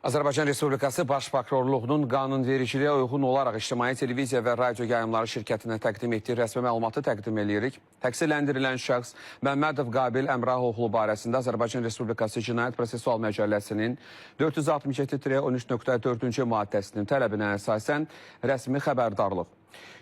Azərbaycan Respublikası Baş Prokurorluğunun qanunvericiliyə uyğun olaraq İctimai Televiziya və Radio Yayımları şirkətinə təqdim etdiyi rəsmi məlumatı təqdim eləyirik. Təqsirləndirilən şəxs Məmmədov Qabil Əmrahoğlu barəsində Azərbaycan Respublikası Cinayət Prosessual Məcəlləsinin 467-13.4-cü maddəsinin tələbinə əsasən rəsmi xəbərdarlıq.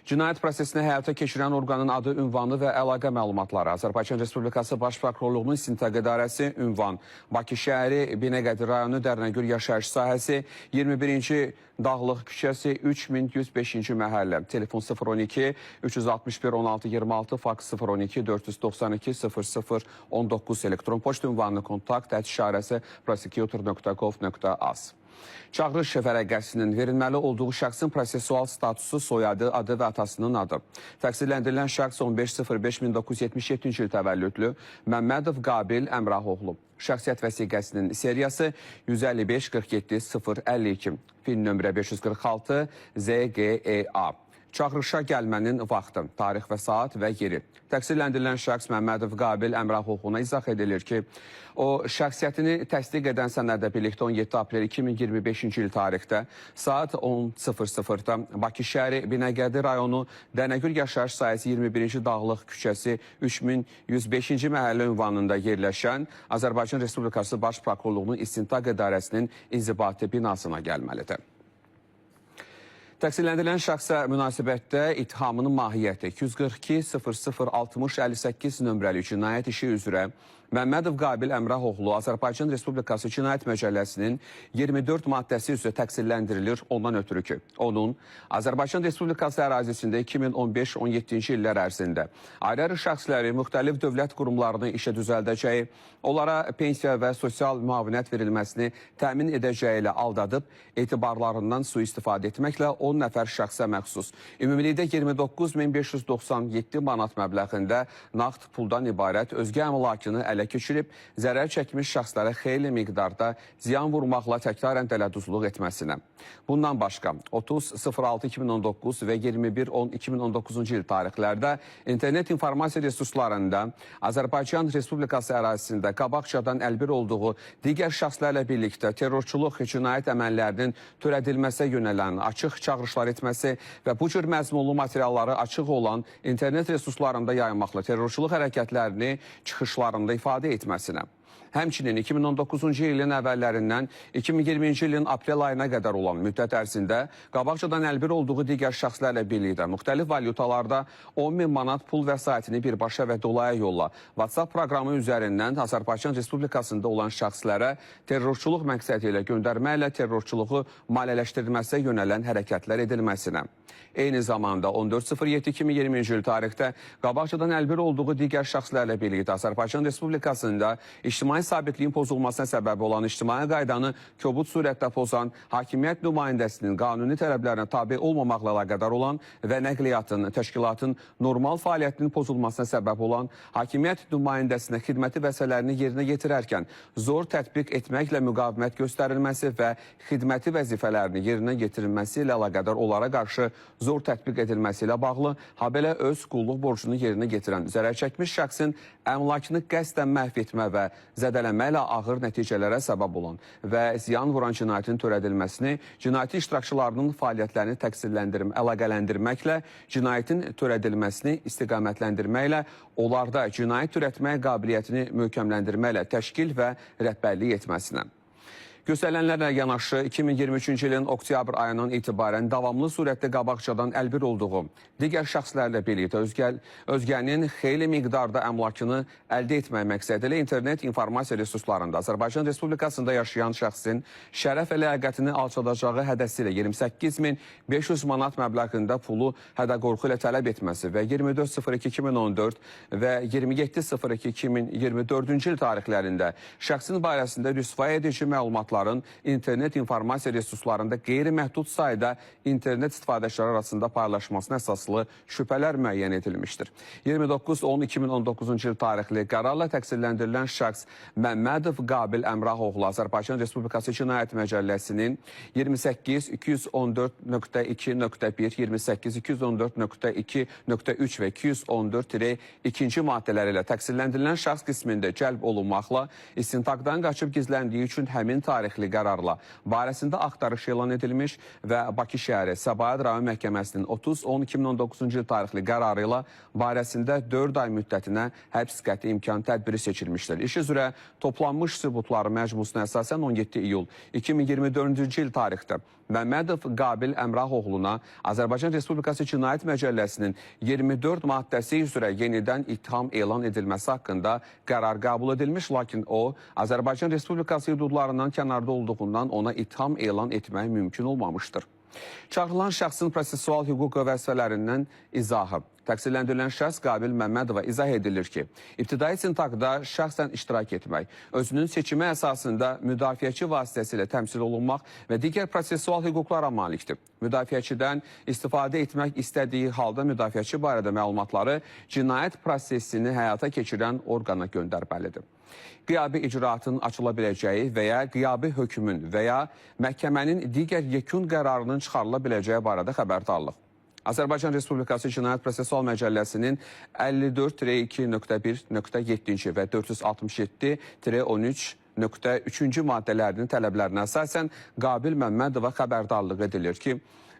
Cinayət prosesini həyata keçirən orqanın adı, ünvanı və əlaqə məlumatları. Azərbaycan Respublikası Baş Prokurorluğunun İstintaq İdarəsi, ünvan: Bakı şəhəri, Binəqədi rayonu, Dərnəgül yaşayış sahəsi, 21-ci Dağlıq küçəsi, 3105-ci məhəllə. Telefon 012 361 16 26, faks 012 492 00 19, elektron poçt ünvanı kontakt@prosecutor.gov.az. Çağırış vərəqəsinin verilməli olduğu şəxsin prosessual statusu, soyadı, adı və atasının adı. Təqsirləndirilən şəxs 15.05.1977-ci il təvəllüdlü Məmmədov Qabil Əmrahoğlu. Şəxsiyyət vəsiqəsinin seriyası 155 47 052. Fin nömrə 546 ZGEA. Çağırışa gəlmənin vaxtı, tarix və saat və yeri. Təqsirləndirilən şəxs Məmmədov Qabil Əmrahoğluna izah edilir ki, o şəxsiyyətini təsdiq edən sənədlə birlikdə 17 aprel 2025-ci il tarixdə saat 10:00-da Bakı şəhəri Binəqədi rayonu Dənəgül yaşayış sahəsi 21-ci Dağlıq küçəsi 3105-ci məhəllə ünvanında yerləşən Azərbaycan Respublikası Baş Prokurorluğunun İstintaq İdarəsinin inzibati binasına gəlməlidir. Təqsirləndirilən şəxsə münasibətdə ittihamının mahiyyəti 242 00 60 58 nömrəli cinayət işi üzrə Məmmədov Qabil Əmrahoğlu Azərbaycan Respublikası Cinayət Məcəlləsinin 24 maddəsi üzrə təqsirləndirilir ondan ötürü ki, onun Azərbaycan Respublikası ərazisində 2015-17-ci illər ərzində ayrı-ayrı şəxsləri müxtəlif dövlət qurumlarını işə düzəldəcəyi, onlara pensiya və sosial müavinət verilməsini təmin edəcəyi ilə aldadıb, etibarlarından sui-istifadə etməklə 10 nəfər şəxsə məxsus ümumilikdə 29.597 manat məbləğində nağd puldan ibarət özgə əmlakını ələ keçirib, zərər çəkmiş şəxslərə xeyli miqdarda ziyan vurmaqla təkrarən dələduzluq etməsinə. Bundan başqa 30.06.2019 və 21.10.2019-cu il tarixlərdə internet informasiya resurslarında Azərbaycan Respublikası ərazisində qabaqcadan əlbir olduğu digər şəxslərlə birlikdə terrorçuluq cinayət əməllərinin törədilməsinə yönələn açıq çağırışlar etməsi və bu cür məzmunlu materialları açıq olan internet resurslarında yaymaqla terrorçuluq hərəkətlərini çıxışlarında ifadə etməsinə. Həmçinin 2019-cu ilin əvvəllərindən 2020-ci ilin aprel ayına qədər olan müddət ərzində qabaqcadan əlbir olduğu digər şəxslərlə birlikdə müxtəlif valyutalarda 10 min manat pul vəsaitini birbaşa və dolayı yolla WhatsApp proqramı üzərindən Azərbaycan Respublikasında olan şəxslərə terrorçuluq məqsədi ilə göndərməklə terrorçuluğu maliyyələşdirilməsinə yönələn hərəkətlər edilməsinə. Eyni zamanda 14.07.2020-ci il tarixdə qabaqcadan əlbir olduğu digər şəxslərlə birlikdə Azərbaycan Respublikasında ictimai sabitliyin pozulmasına səbəb olan, ictimai qaydanı kobud surətdə pozan, hakimiyyət nümayəndəsinin qanuni tələblərinə tabe olmamaqla əlaqədar olan və nəqliyyatın, təşkilatın normal fəaliyyətinin pozulmasına səbəb olan, hakimiyyət nümayəndəsinə xidməti vəzifələrini yerinə yetirərkən zor tətbiq etməklə müqavimət göstərilməsi və xidməti vəzifələrini yerinə yetirilməsi ilə əlaqədar onlara qarşı zor tətbiq edilməsi ilə bağlı, habelə öz qulluq borcunu yerinə yetirən zərər çəkmiş şəxsin əmlakını qəsdən məhv etmə və zədələmə ilə ağır nəticələrə səbəb olan və ziyan vuran cinayətin törədilməsini, cinayətin iştirakçılarının fəaliyyətlərini təqsirləndirmə, əlaqələndirməklə, cinayətin törədilməsini istiqamətləndirməklə, onlarda cinayət törətmək qabiliyyətini möhkəmləndirməklə təşkil və rəhbərlik etməsinə. Göstərilənlərlə yanaşı 2023-cü ilin oktyabr ayından etibarən davamlı surətdə qabaqcadan əlbir olduğu digər şəxslərlə birlikdə özgənin xeyli miqdarda əmlakını əldə etmək məqsədi ilə internet informasiya resurslarında Azərbaycan Respublikasında yaşayan şəxsin şərəf və ləyaqətini alçadacağı hədəsi ilə 28.500 manat məbləğində pulu hədə-qorxu ilə tələb etməsi və 24.02.2014 və 27.02.2024-cü il tarixlərində şəxsin barəsində rüsvay edici məlumatların internet informasiya resurslarında qeyri-məhdud sayda internet istifadəçiləri arasında paylaşmasına əsaslı şübhələr müəyyən edilmişdir. 29.10.2019-cu il tarixli qərarla təqsirləndirilən şəxs Məmmədov Qabil Əmrahoğlu Azərbaycan Respublikası Cinayət Məcəlləsinin 28 214.2.1, 28 214.2.3 və 214-2-ci maddələri ilə təqsirləndirilən şəxs qismində cəlb olunmaqla istintaqdan qaçıb gizləndiyi üçün həmin tarixdə tarixli qərarla barəsində axtarış elan edilmiş və Bakı şəhəri Səbaət rayon məhkəməsinin 30.10.2019-cu il tarixli qərarı ilə barəsində 4 ay müddətinə həbs qəti imkan tədbiri seçilmişdir. İş üzrə toplanmış sübutların məcmusuna əsasən 17 iyul 2024-cü il tarixdə Məmmədov Qabil Əmrahoğluna Azərbaycan Respublikası Cinayət Məcəlləsinin 24 maddəsi üzrə yenidən ittiham elan edilməsi haqqında qərar qəbul edilmiş, lakin o Azərbaycan Respublikası hüdudlarından kənarda olduğundan ona ittiham elan etmək mümkün olmamışdır. Çağırılan şəxsin prosessual hüquq və vəzifələrindən izahı. Təqsirləndirilən şəxs Qabil Məmmədova izah edilir ki, ibtidai istintaqda şəxsən iştirak etmək, özünün seçimi əsasında müdafiəçi vasitəsilə təmsil olunmaq və digər prosessual hüquqlara malikdir. Müdafiəçidən istifadə etmək istədiyi halda müdafiəçi barədə məlumatları cinayət prosesini həyata keçirən orqana göndərməlidir. Qiyabi icraatın açıla biləcəyi və ya qiyabi hökmün və ya məhkəmənin digər yekun qərarının çıxarıla biləcəyi barədə xəbərdarlıq. Azərbaycan Respublikası Cinayət Prosessual Məcəlləsinin 54-2.1.7-ci və 467-13.3-cü maddələrinin tələblərinə əsasən Qabil Məmmədova xəbərdarlıq edilir ki,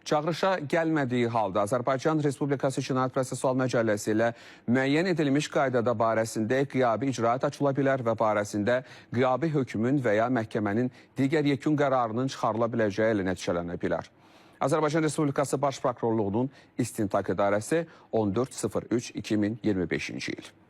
çağırışa gəlmədiyi halda Azərbaycan Respublikası Cinayət Prosessual Məcəlləsi ilə müəyyən edilmiş qaydada barəsində qiyabi icraat açıla bilər və barəsində qiyabi hökmün və ya məhkəmənin digər yekun qərarının çıxarıla biləcəyi ilə nəticələnə bilər. Azərbaycan Respublikası Baş Prokurorluğunun İstintaq İdarəsi 14.03.2025-ci il.